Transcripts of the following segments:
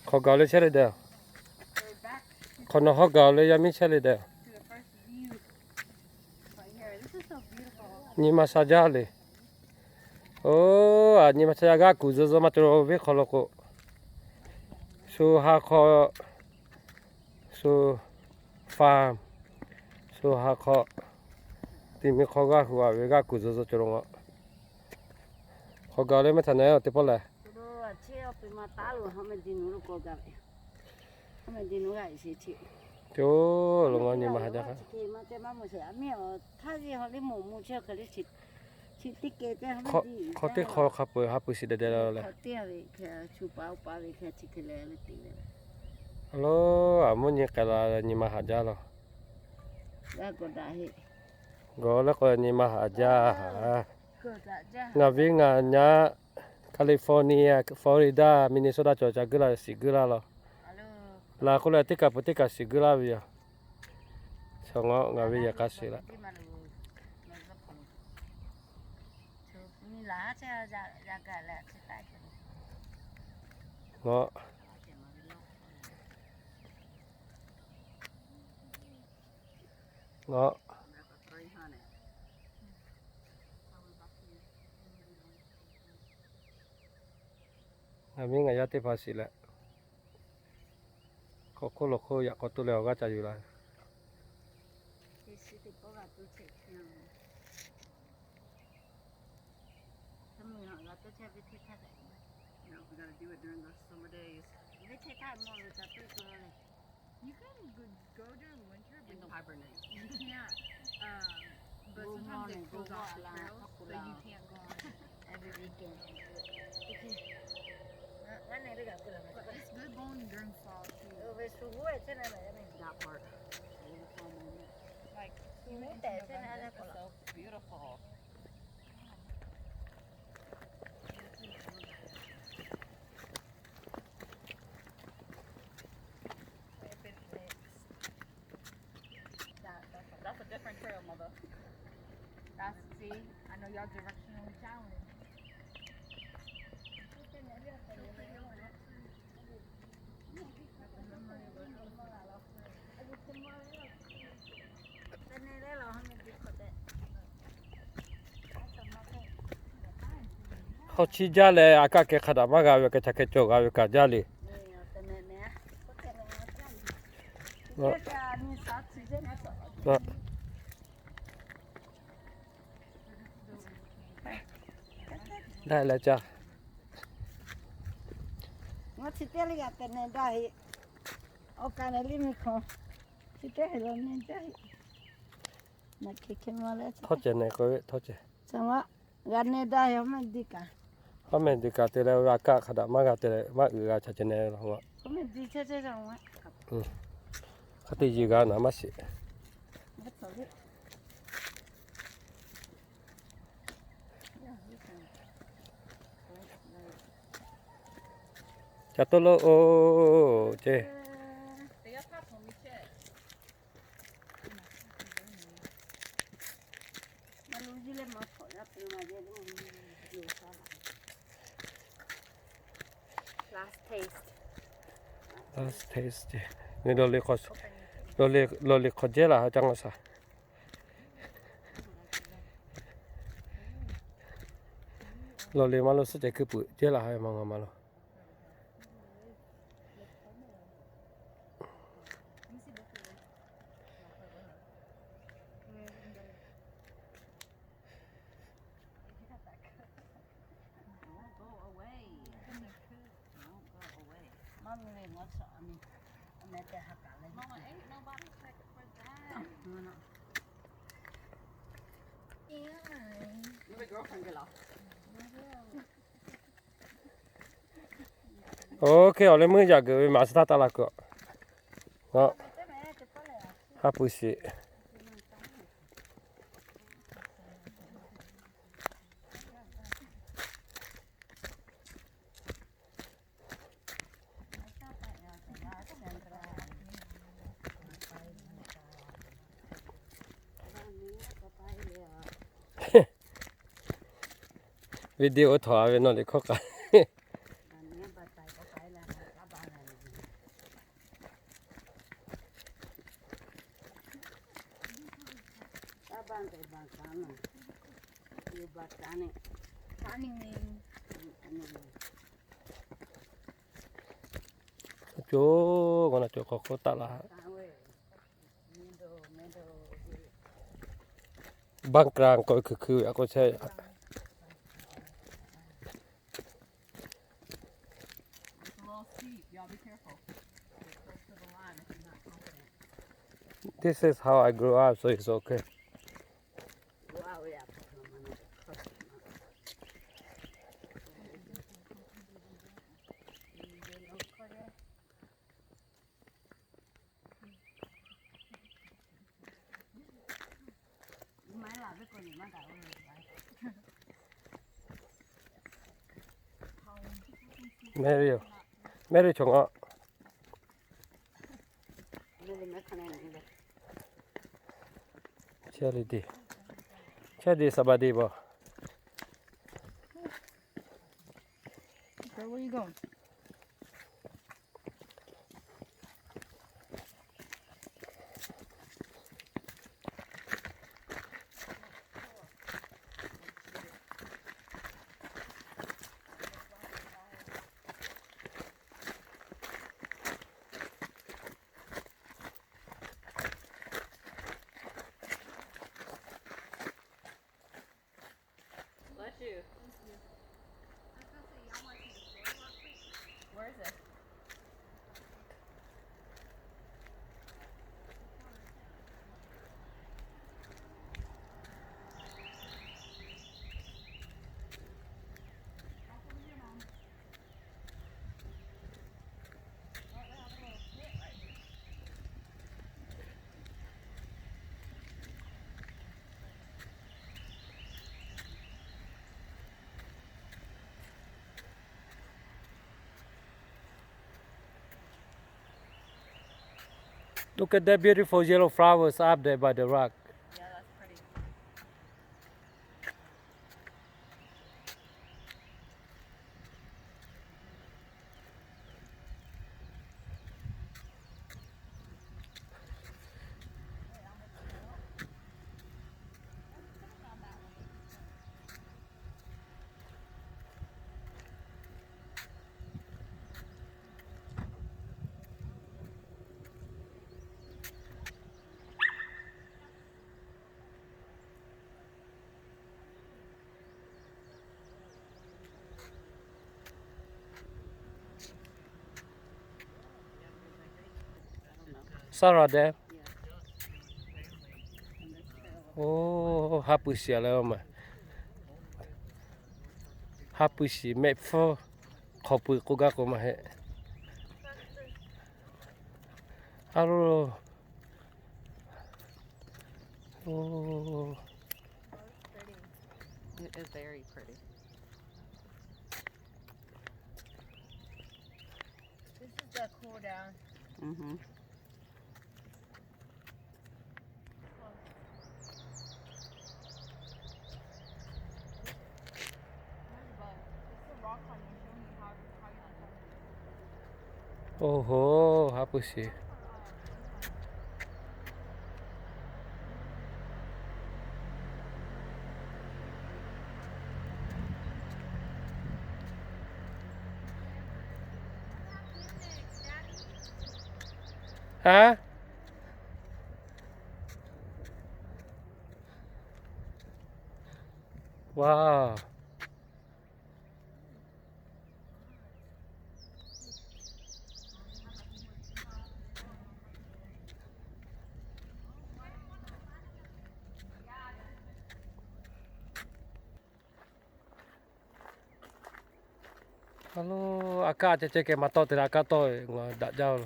Hk'aw gaˬ le chehˇ le deh. Hk'aw nawˬ hawˉ gaˬ le yaˇ miˇ chehˇ le deh. Nyi ma sha jaˇ le. Oˇ, a nyi ma sha jaˇ g'aˇ kuˬ zuhˬ zuhˬ maˇ cawˬ ve hk'aw lo k'o, shu ha hk'aw, shu farm, shu ha hk'aw, ti mi hk'aw g'aˇ hui a ve g'aˇ kuˬ zuhˬ zuhˬ cawˬ lo a. Hk'aw gaˬ le mehˉ htaꞈ na teˇ pawˆ lehˬ. Oˇ, lo ngaw nyi ma ha jaˇ hk'a. Hk'aw teˇ hk'aw hk'a peu ha pui shiˍ deh deh la leh. Aˬ lo, a mvuhˇ nyi k'ai la nyi ma haꞈ jaˇ la. Gawˬ leh k'o nyi ma haꞈ jaˇ. Ngaˬ viˉ ngaˬ nyaˇ California, Florida, Minnesota cawˬ ca guiˇ la shiˍ guiˇ laˇ la. Laˬ k'oˆ leh teˇ kaˬ peuˬ teˇ kaˬ shiˍ guiˇ laˇ ve yoˬ. Chaw ngaw ngaˬ ve yehˬ k'a shiˍ laˇ. Ngaw. Ngaˬ miˉ ngaˬ yaˇ teˇ hpaˍ shiˍ leh, hk'aw hk'oˆ lo hk'oˆ yaꞈ k'aw to leh awˬ g'aˇ ca yuˬ la. You can go, go during winter, but you can't, um, but you can't go, sometimes they close off trails, so you can't go on every weekend and do it. Okay. But it's good going during fall too. That part. Like, you can see the November, it's so beautiful. That, that's a, that's a different trail, mother. That's, see, I know y'all directionally challenged. Hk'aw chi jaˇ leh a kaˆ keh hk'a daꞈ maˇ g'a ve, keh ca keh cawˬ g'a ve kaꞈ jaˇ le. Daꞈ leh ca. Ngaˬ chi teˇ le g'a te neh daˇ heˆ. Awˬ kaˍ leh liˇ mi hk'aw chi teˇ hk'e la neh daˇ heˆ. Htawˇ ceh neh k'oˆ ve htawˇ ceh. G'a neh daˇ heˆ, awˬ meh di kaꞈ. Awˬ meh di kaꞈ te leh a kaˆ hk'a daꞈ maˇ g'a te leh maˇ uiˍ g'a ca ceh neh la. Hk'a te yiˬ g'a naˍ maˇ shiˍ. Ca to lo oˬ ce. Last taste ce. Lawˬ liꞈ hk'aw jehˇ laˬ ha caˇ ngaw shaˍ. Lawˬ liꞈ maˇ lo suhˉ ceh kuiˬ puiˍ jehˇ laˬ ha ma ngaˬ ma lo. Oˇ hk'e awˬ leh meuˇ yaꞈ g'euꞈ ve maˍ suh htaˇ taˇ la kuiˬ. Ha pui shiˍ. Video htawꞈ a ve nawˬ liꞈ hkawˇ k'ai. Cawˬ, ngaˬ na cawˬ hk'aw hk'oˆ taˆ laˇ. Baˆ k'aˇ k'oˆ ve hkui hkui ve a k'o chehˇ. This is how I grew up, so it's okay. Mary, Mary chong a. Charity, Charity, somebody bo. Girl, where you going? Bless you. Where is this? Look at that beautiful yellow flowers up there by the rock. Yeah, that's pretty. Sarah deh. Oˇ, ha pui shiˍ a leh maˬ. Ha pui shiˍ mehˆ hpfuhˇ hk'aw pui k'oˆ gaˇ k'o maˇ heˆ. A lo. Oˇ. It is very pretty. This is the cool down. Mm-hmm. Oˇ hoˉ, ha pui shiˍ. Haˉ? Wow. Hello, a kaˆ ceh ceh keh maˍ tawˆ te leh a kaˆ tawˆ ngaˬ daꞈ jaˇ lo.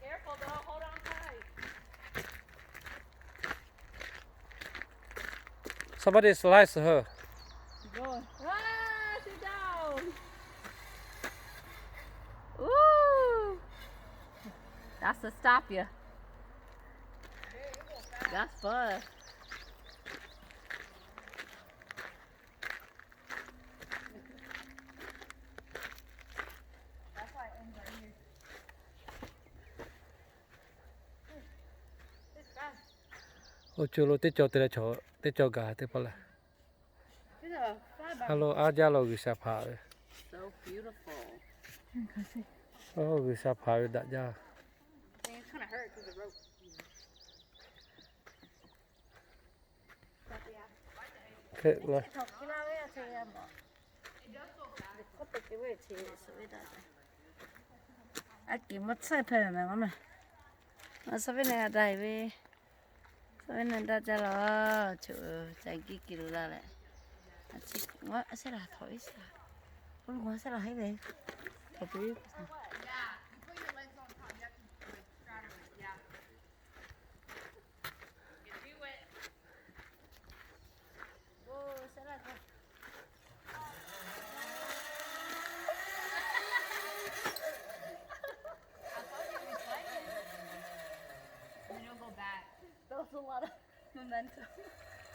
Careful, though. Hold on tight. Somebody slice her. Go. Ah, she's down. Ooh. That's to stop you. That's fun. Oˇ co lo teˇ cawˬ te leh chaw teˇ cawˬ gaˬ teˇ hpaˍ leh. Ha lo aˉ jaˇ lo G'uiˬsha hpaˍ ve. G'uiˬsha hpaˍ ve daꞈ jaˇ. A kiˍ mvuhˇ tsuhˇ hpehꞈ ve meh, ngaˬ meh. Ngaˬ suh ve neh g'a daꞈ ve, suh ve neh daꞈ jaˇ la, choˬ ca giˇ kiˍ lo la leh, a chi ngaˬ a sehˉ la htawꞈ ve sehˉ la, oˇ lo ngaˬ sehˉ la heˆ ve, htawꞈ piˇ ve. Then it'll go back. That was a lot of momentum.